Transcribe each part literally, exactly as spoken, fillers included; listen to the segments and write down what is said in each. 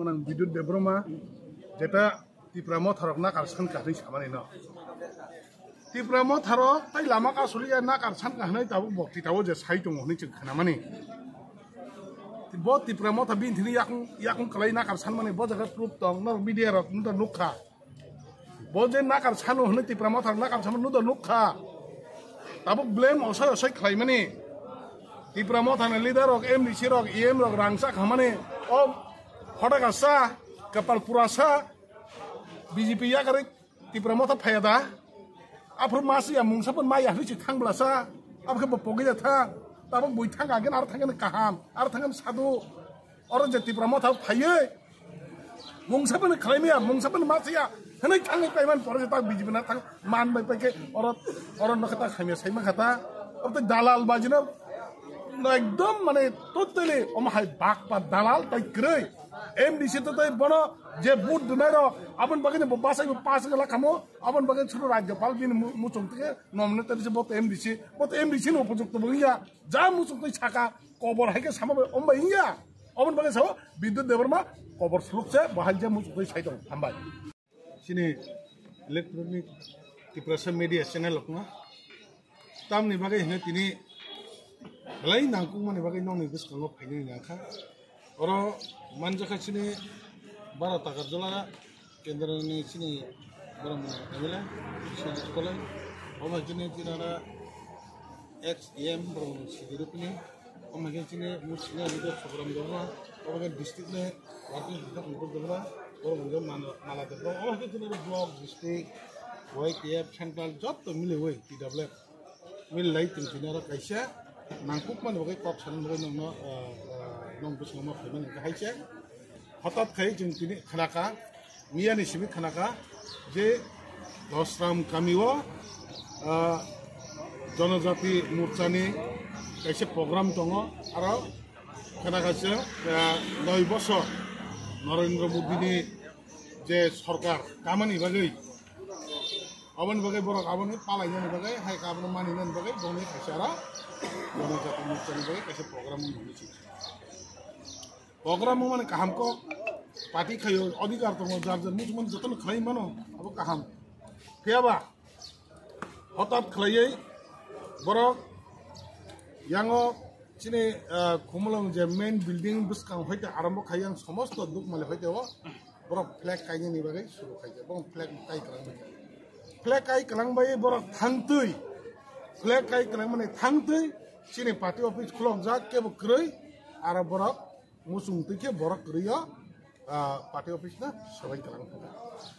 Nang Bidyut Debbarma, jeta Tipra Motharok nakar san ka hwnwi samani no. Tipra Motharo tai lama ka suliya nakar san ka hwnwi tabuk bokti tabo je sai tongo hwnwi chwng khnamani. Bo Tipra Motha bini thini yakung, yakung kwlai nakar sanmani bo jaga proof tong, no media rok nukha. Bo je nakar sano hwnwi Tipra Motha nakar sano nudo nukha. Tabuk blame osoi osoi khlaimani. Tipra Motha ni leader rok, M D C rok, E M rok rangchak hamani. O hoda kasa, kapal purasa, B J P yakarwi Tipra Motha phaya da. Aphuru masiya mungsa pun maya hwnwi si thang blasa. Abokhe bo pogida thang. Tabuk bui thang agen ar thang kaham, ar thang sadu. Oro je Tipra Motha phaiwi mungsa bini khlaimaya, mungsa bini masiya, hwnwi thangwi paiman pore je tak B J P na thang man bai paikhe oro, oro nokha ta khaimaya saima khata. Oro tei dalal bajino ekdom mane totally omo hai bak pa dalal tai kwrwi. M D C to tei bono je vote dunai ro aboni bagwi bo basai bo pass gala khamo aboni bagwi suru rajyapal bini mu-, muchung tike nominate tari se bo M D C, bo M D C no upojukto bo ya. Ja muchuk twi saka kobor hai khe sama bai om bai wngya. Oboni bagwi sao Bidyut Debbarma kobor suluk se bo hai ja muchuk twi sai tong hambai. Chini electronic Tiprasa media channel rokno tamni bagwi hino tini belai nangkukmani bagwi nokni bwskango phainani nangkha. Oro manjakha chini bara Takarjala kendroni chini borok mwnwi M L A, Sujit Kolai, omo hai chini tinara ex E M borok mwnwi Sidi Rupini, omo hai chini muchina leader Sogram Debra, omo hai district ni working leader Ankur Debra, borok mwnwi Mala Debra, omo hai chini block, district, Y T F, central jotto miliwi T W F. Milai tini tini oro kaisa nangkukmani bagwi kok sanani bagwi nokno, ah, ah, nok bwskango phaimani hwnkha hai se. Hotat khai chwng tini khnakha, miyani simi khnakha je Dosram kamio, ah, Jonojati Morchani kaisa program tongo, aro khnakha chwng, ah, noi bosor Narendra Modini je sorkar tamani bagwi Aboni bagwi borok aboni palainani bagwi, hai abono maninani bagwi, bongni kaisa aro Jonojati Morchani bagwi kaisa program wngwi si. Program wngmani kaham kok party khaio, odhikar tongo, jar jar muchungmani jotono khlai mano, abo kaham. Phiyaba hotat khlaiwi borok yango chini, ah, Khumulwng je main building bwskang hoite arambo khai yang somosto dukmali hoite o Borok flag kainani bagwi suru khaijak. Borok flag kai kwlangbai kha. Flag kai kwlangbai borok thangtwi. Flag kai kwlangmani thangtwi chini party office khulokjak kebo kwrwi. Aro borok muchung twi khe borok kwrwi o, ah, party office no swbai kwlang thangkha.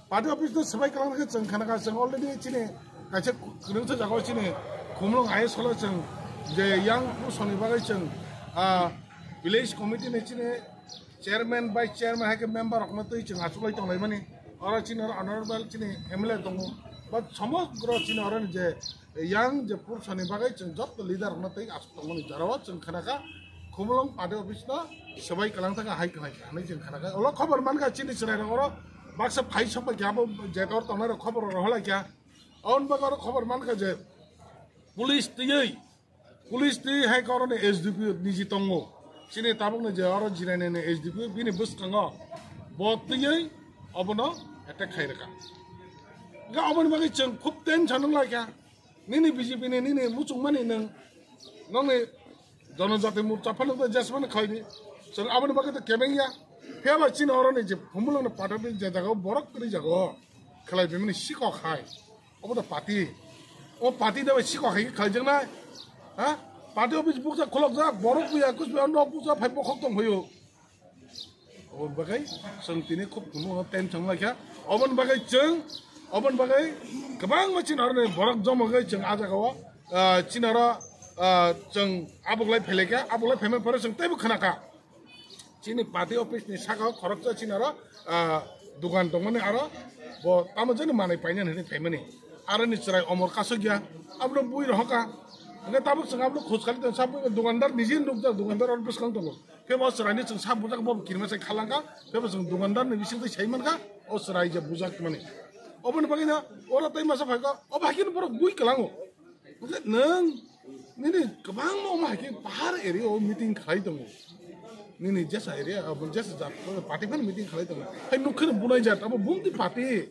Party office no swbai kwlang khe chwng khana kha, chwng already chini kaisa kwrwngsa jaga o chini Khumulwng I S hall o chwng je yang pursoni bagwi chwng, ah, village committee ni chini chairman, vice chairman, hai khe member rokno twi chwng achuklai tonglaimani. Oro chini oro honorable chini M L A tongo. But somogro chini oro ni je yang je pursani bagwi chwng jotto leader rokno twi achuk tongmani jorao chwng khanakha Khumulwng party office no swbai kwlang thangkha hai kwlai kha hinwi chwng khanakha. Ulo khobor mankha chini chwrairok oro baksa phai sokbai kha abo je oro tongnai rok khobor rok rohorlai kha. Aboni bagwi oro khobor mankha je police twiwi Police twi hai khe oro ni S D P O niji tongo. Chini tabuk ni je oro jinaini ni S D P O bini bwskango bo twiwi obono attack khai rwkha. Hwnkhe aboni bagwi chwng khub tension wng lai kha. Nini B J P ni nini muchungmani nwng nokni Jonojati Morcha phano tei jesmani khai di. Chwng aboni bagwi tei kebeng ya. Phiyaba chini oro ni je Khumulwng ni pathar ni je jaga o borok kwrwi jaga o khlai bimani sikok hai. Obo da party. O party da bai sikok hai khalaijaknai. Ha? Party office bukjak khulokjak, borok buya, kus buya, nok bukjak, phai bokhok tong phaio. Oboni bagwi chwng tini khub kumo tension lai kha. Oboni bagwi chwng, oboni bagwi kwbangma chini oro ni borok joma wngwi chwng ah jaga o, ah, chini oro, ah, chwng abuk lai phai lai kha, abuk lai phaimani pore chwng teibo khna kha. Chini party office ni saka o khoroksa chini aro, ah, dugan tongmani aro bo tamo jani manwi painani hinwi phaimani. Aro ni chwrai omor kasokya, abono bui rohoka. Hwnkhe tabuk chwng abono khoj kali tong sa bui dukandar niji nukjak, dukandar oro bwskang tongo. Phiya bo chwraini chwng sa bujak bo kirima sai khalangkha. Phiya bo chwng dukandar ni bising twi sai mankha o chwrai je bujak mani. Oboni bagwi no oro tei masa phaikha, obo hai khe borok bui kwlango. Hwnkhe nwng nini kwbangma omo hai khe pahar area o meeting khlai tongo. Nini jesa area, abo jesa jat, party fan meeting khalai tongo. Hai nukhe bunai jat, abo bumti party.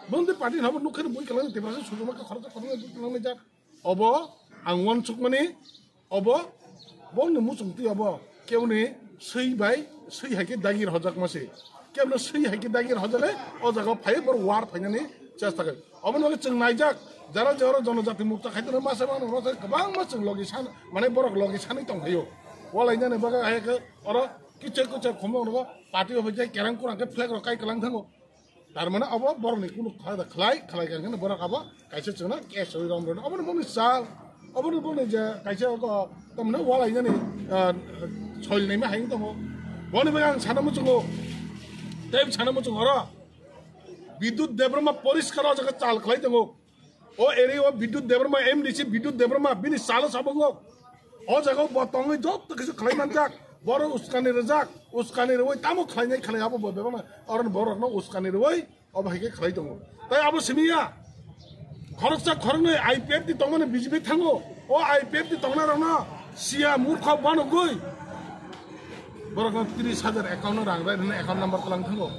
Bumti party habo nukhe bui khalai, Tiprasa sujuma kha khoroksa khoroksa bui khalai jat. Obo ang uansukmani, obo bongni muchungtwi obo keboni swi bai, swi hai khe dagi rwjak mase. Keboni swi hai khe dagi rwjak le, o jaga phai bor war phainani chesta khai. Obo nokhe chwng naijak, jara jara jonojati mukta khai tongma se bang nokhe kwbangma chwng logi san, mane borok logi sanwi tong phaio. Walainani bagwi hai khe oro kichar kichar khumlok nogo party office jai kerang kurang khe flag rok kai kwlang thango. Tar mane abo borokni kunu kha da khlai, khlai kha hwnkheno borok abo kaisa chwngno case rwi rom rwno. Obono boni sal, obono boni je kaisa ko tamno walainani, ah, soil naima hai tongo. Boni bagwi ang sana muchungo, tei sana muchungo oro Bidyut Debbarma poriskar o jaga chal khlai tongo. O area o Bidyut Debbarma, M D C Bidyut Debbarma, bini salo sabongo. O jaga o bo tongwi joto kisa khlai manjak. Boro uskani rwjak, uskani rwui tamo khlainai khlai abo bo bebakno. Oro borokno uskani rwui obo hai khe khlai tongo. Tai abo simi ya. Khoroksa khoroknwi I P F ni tongmani B J P thango. O I P F ni tongnai rokno siya murkho banogwi. Borokno tris hajar account no rang rai rwna account number tlang thango.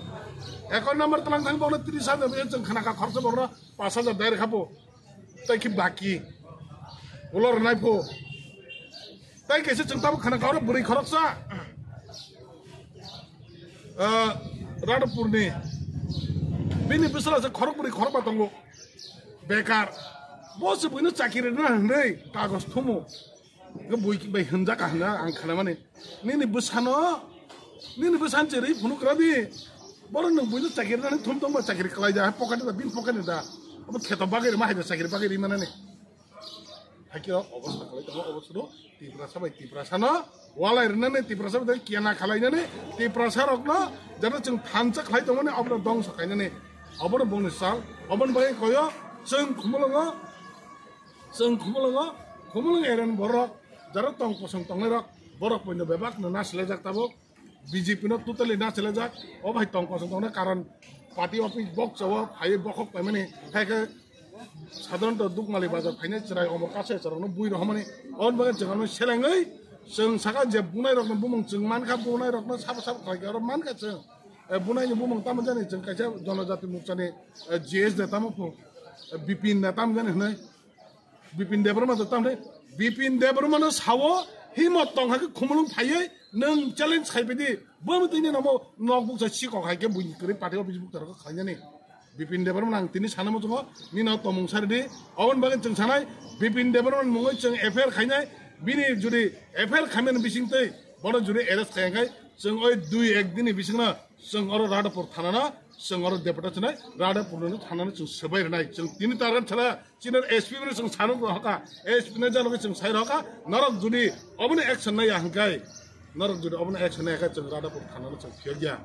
Account number tlang thang borokno tris hajar bai chwng khana kha khoroksa borokno pas hajar direct hapo. Tai khe baki. Ulo rwnai pho. Tai kaisa chwng tamo khana kha oro bwrwi khoroksa. Ah, Radhapurni. Bini bwsala se khorok bwrwi khorokba tongo. Bekar. Bo se buino chakiri rwna hwnwi kagos thumo. Hwnkhe bui bai hwnjak ka hwnna ang khnamani. Nini bwsano, nini bwsano cherwi phunuk radi. Borok nwng buino chakiri rwna thum tongba chakiri kwlai da, pocket da, bin pocket da. Abo kheto bagwi rwma hai da chakiri bagwi rwi manani. Hakhe o obostha khlai tongo, obostha no Tiprasa bai Tiprasa no walai rwnani, Tiprasa bai kena khlainani, Tiprasa rokno jara chwng thansa khlai tongmani abono dongso khainani. Obono bongni sal, oboni bagwi koyo chwng khumulwngo, chwng khumulwngo, khumulwng area ni borok jara tong kosong tongnai rok, borok poino bebak no nasilajak tabuk. B J P no totally na selejak, o bai tong kosong tongna karon party office bok chawo phai bokhok paimani, hai khe sadharanto Dukmali bazar phainai chwrai omo kaisa chwraino bui rohormani, on bagwi chwng ano selengwi chwng saka je bunai rokno bumung chwng mankha, bunai rokno sabo sabo khlai khe oro mankha chwng, eh, bunai ni bumung tamo jani chwng kaisa jonojati morchani, eh, G S de tamo pho, eh, Bipin na tamo jani hwnwi. Bipin Debbarma to tamre, Bipin Debbarma no sawo, himot tong hai khe khumulwng phaiwi nwng challenge khai pidi, bo tini namo nok buksa sikok hai khe buini kwrwi party office buksa rok khlainani. Bipin Debbarma ang tini sana muchungo, nino tomung saridi, oboni bagwi chwng sanai, Bipin Debbarma mungwi chwng F I R khainai, bini judi F I R khaimani bisingtwi, bono judi arrest khaiya khai, chwng oi dui ek dini bisingno, chwng oro Radhapur thanano, chwng oro deputation nai, Radhapur no thanano chwng swbai rwnai, chwng tini target chala, Chini S P no chwng sanuk rohorkha, S P no jalo chwng sai rohorkha, norok jodi obono action naiya hwnkhe, norok jodi obono action naiya khe chwng Radhapur thana no chwng phiyok ya.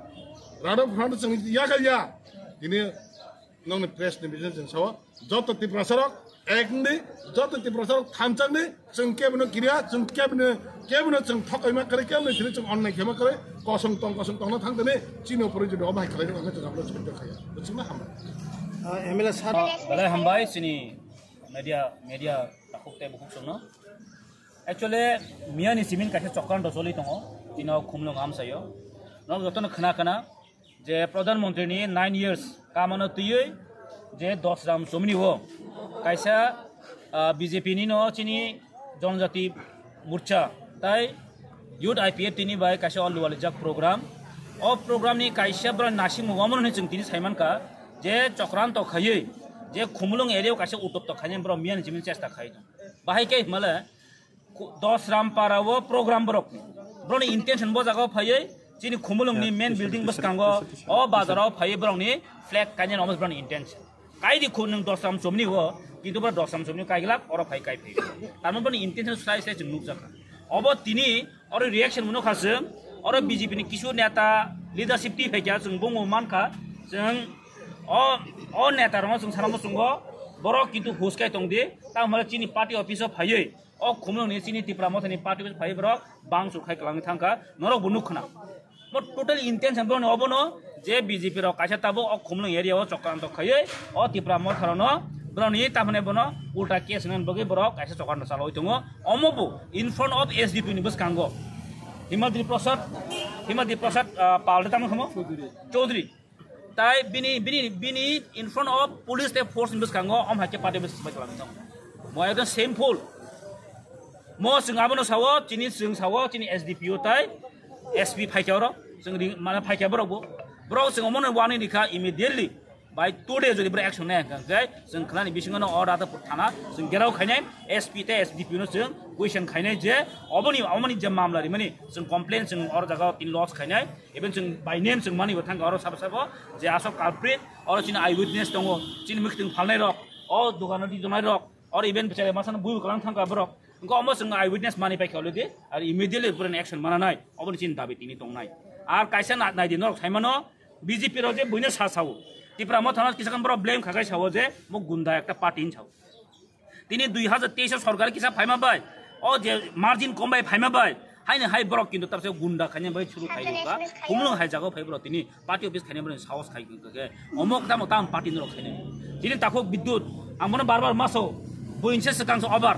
Radhapur thana no chwng yakal ya. Tini nongni press ni bising chwng sao, joto Tiprasa rok ek wngdi, joto Tiprasa rok thansa wngdi, chwng kebino kiriya, chwng kebino, kebino chwng thokaima kwrwi, kebino chwng onnai khaima kwrwi, kosong tong, kosong tongna thang tini, chini upore jodi omo hai khlai rok hwnkhe chwng abono chwng khaya. Chwngno hambai. Ah, M L A sir. Ah, belai hambai chini media, media takhuk tei bukhuk songno. Actually, miyani simin kaisa chokranto choli tongo, tino khumlung amsayo. Norok jotono khna khna je Pradhan Mantri ni nine years kamano twiwi je Dosram Chomni o kaisa, ah, B J P ni no chini Jonojati Morcha tai Youth I P F T ni bai kaisa o lualijak program. O program ni kaisa bwrang naisingmung omo hwnwi chwng tini saimankha je chokranto khaiwi je Khumulwng area o kaisa utopto khainani borok miyani simi chesta khai. Bahai khe himale Dosram para o program borok ni. Borokni intention bo jaga o phaiwi chini Khumulwng ni main building bwskango o bazar o phaiwi borokni flag kainani omo borokni intention. Kaidi khu nwng Dosram Chomni o, kintu bo Dosram Chomni kaiglak, oro phai kai phai. Tarmani boni intention sai sai chwng nukjakha. Obo tini oro reaction mano kha chwng, oro B J P ni kisu neta leadership twi phaikha chwng bongwi mankha, chwng o, o neta rokno chwng sana muchungo, borok kintu hus kai tongdi, tamo hwnba chini party office o phaiwi, o Khumulwng ni chini Tipra Motha ni party office phaiwi borok bangsu khai kwlangwi thangkha, norok bo nukkhna. Mo total intention borokni obono je B J P rok kaisa tabuk o Khumulwng area o chokranto khaiwi o Tipra Motha rokno borokni tamhane bono ulta case nani bagwi borok kaisa chokranto chalawi tongo. Omo bo in front of S D P ni bwskango. Himadri Prasad, Himadri Prasad, ah, Pal de tamo khamo? Chaudhary. Tai bini, bini, bini in front of police te force ni bwskango om hai khe party office bai khlai tong. Mo ekdom shameful. Mo chwng abono sawo, chini chwng sawo, chini S D P O tai S P phaikya oro. Chwng ring, mane phaikya borok bo. Borok chwng omono warning rikha immediately. By today jodi borok action nai hwnkha hwnkhe chwng khlani bisingo no order to thana chwng gerao khainai S P tei S D P no chwng question khainai je oboni, oboni je mamla rimani chwng complain chwng oro jaga tini lodge khainai, even chwng by name chwng mani bo thangkha oro sabo sabo je asok culprit, oro chini eyewitness tongo, chini mwkhwtwng phalnai rok, o dogano di tongnai rok, oro even bechara masano bui kalang thangkha borok. Wngkha omo chwng eyewitness mani paikha already, ar immediately borokni action mananai, oboni chini dabi tini tongnai. Ar kaisa na-, naidi norok saimano, B J P rok je buino sa sao. Tipra Motha no kisa khan borok blame khakai sao je mo gunda ekta party hin sao. Tini dui hazar teis o sorkar kisa phaima bai, o je margin kom bai phaima bai, haini hai borok kintu tabse gunda khaina bai suru khai ka. Humlung hai jaga phai borok tini party office khaina borok saos khai ka ke. Omok tamo tam party norok khaina. Tini takhuk Bidyut, ang bono bar bar maso, buinse swkang so obar.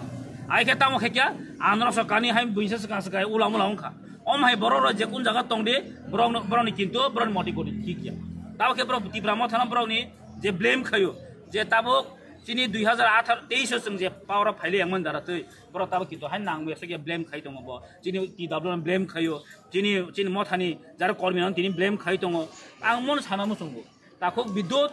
Ai khe tamo khe kya, ang norok so kani hai buinse swkang swkang ulam ulam wngkha. Om hai borok rok je kun jaga tong di, borok no, borok ni kintu, borok ni moti goti thik ya. Tabo khe borok Tipra Motha no borok ni je blame khayo, je tabuk chini dui hazar atharo teis o chwng je power o phaile yang man dara twi, borok tabuk kintu hai nang bai blame khai tongo bo. Chini T W no blame khayo, chini, chini Motha ni jara kormi no tini blame khai tongo. Ang mono sana muchungo. Takhuk Bidyut,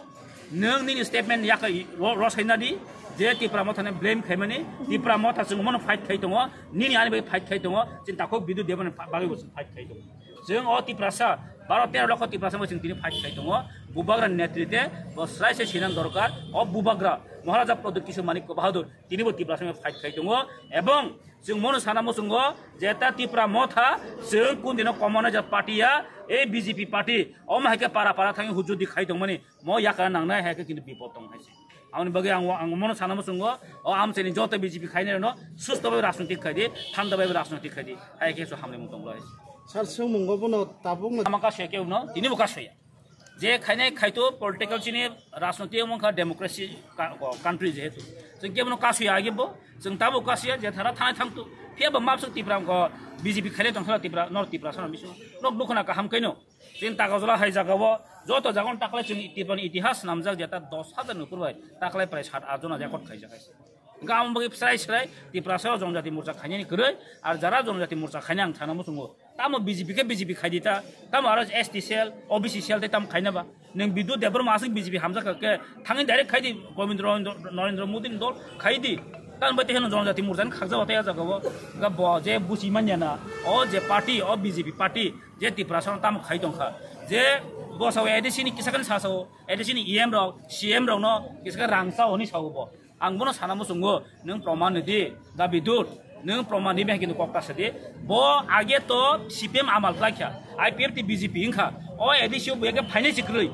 nwng nini statement yakai ro-, rosai nadi, je Tipra Motha ni blame khaimani, Tipra Motha chwng mono fight khai tongo, nini ani bai fight khai tongo, chini takhuk Bidyut Debbarma ni bagwi bo chwng fight khai tongo. Chwng o Tiprasa, baro tero lokho Tiprasa bo chwng tini fight khai tongo, Bubagra netrite bo srai se sinan dorkar, o Bubagra, Maharaja Pradyut Kishore Manikya Bahadur, tini bo Tiprasa fight khai tongo, ebong chwng mono sana muchungo, jeta Tipra Motha, chwng kun dino common party ya, ei B J P party, omo hai khe para para thangwi hujudi khai tongmani, mo yakra nangnai hai khe kintu bipod tong hai se. Aboni bagwi ang, ang mono sana muchungo, o amchaini joto B J P khainai rokno susto bai rajnitik khai di, thanda bai rajnitik khai di, hai khe so hamle mung tong roi. Sir, swngmungo bono tabuk no. Ama kasoya khe uno, tini bo kasoya. Je khainai khaito political chini rajniti wngkha democracy ka-, ko-, country jehetu. Chwng kebono kasoya agi bo, chwng tabo kasoya je thara thanai thangtu. Phiya bo mapsuk Tipra ko B J P khainai tongkha Tipra, nor Tipra sana misu. Nok dukhana kaham kaino. Chwng Takarjala hai jaga o, joto jaga o taklai chwng Tipra ni itihas namjak jeta dos hajar ni upor bai, taklai prai sat aajon record khaijak hai. Hingke amo bagwi srai srai Tiprasa o Jonjati Morcha khainani kwrwi, ar jara Jonjati Morcha khaina ang sana muchungo. Tamo B J P khe B J P khai di ta, tamo aro S T cell, O B C cell tei tamo khaina ba. Nwng Bidyut Debbarma aswk B J P hamjak kha khe, thangwi direct khai di Govindra Narendra Modi ni dol khai di. Tamo bai tei heno Jonjati Morcha ni khakjak o tei a jaga o. Ga bo je buchi manya na, o je party, o B J P party, je Tiprasa no tamo khai tong kha. Je bo sao A D C ni kisa khe sa sao, A D C ni E M rok, C M rok no kisa khe rang sao hwnwi sao bo. Ang bono sana muchungo, nwng proman di, da Bidyut, nwng proman di, mehkino kok ta sadi. Bo age to C P M amal khlai kha, I P F T B J P wngkha, o A D C o bo age phainai si kwrwi.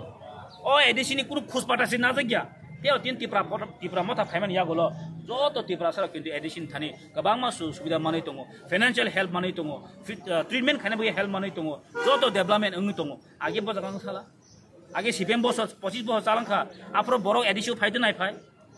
O A D C ni kunu khus pata si najak ya. Teo tin Tipra, Tipra Motha phaimani yagulo, joto Tiprasa rok kintu A D C ni thani kwbangma su-, subida manwi tongo, financial help manwi tongo, fit, uh, treatment khaina bagwi help manwi tongo, joto development wngwi tongo. Age bo jaga wng sala. Age C P M bosor, pochis bosor chalangkha. Aphuru borok A D C o phai de nai phai.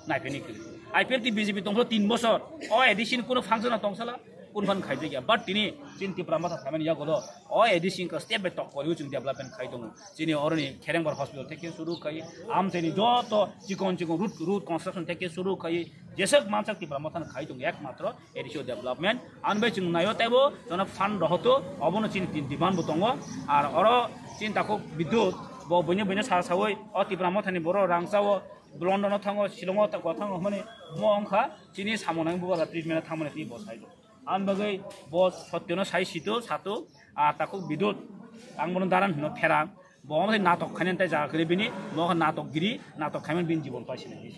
Nai phai ni kiri. I P F T B J P tongphuru tin bosor. O A D C ni kunu function o tongsala. Kunu phan khai jagya. But tini chin Tipra Motha phaimani yagulo. O A D C wngkha step by step kori chwng development khai tongo. Chini oroni Kherengbar hospital theke suru khai. Amchaini joto chikon chikon road, road construction theke suru khai. Jeswk mansak Tipra Motha khai tongo ekmatro A D C o development. Ani bai chwng naio teibo jono fund rohoto, obono chini tin demand bo tongo. Ar oro chini takhuk Bidyut, bo buino buino sa sawi, o Tipra Mothani borok rang chao, London o thango, Shillong o ta-, thango hwnmani mo wngkha chini samung nang bubagra treatment o thangmani tini bo sai. Ani bagwi bo sotyono sai sito, sato, a takhuk Bidyut, ang bono daran hino pherang, bo wngkha natok khainani tei jaga kwrwi bini, mo wngkha natok giri, natok khaimani bini jibon paisini.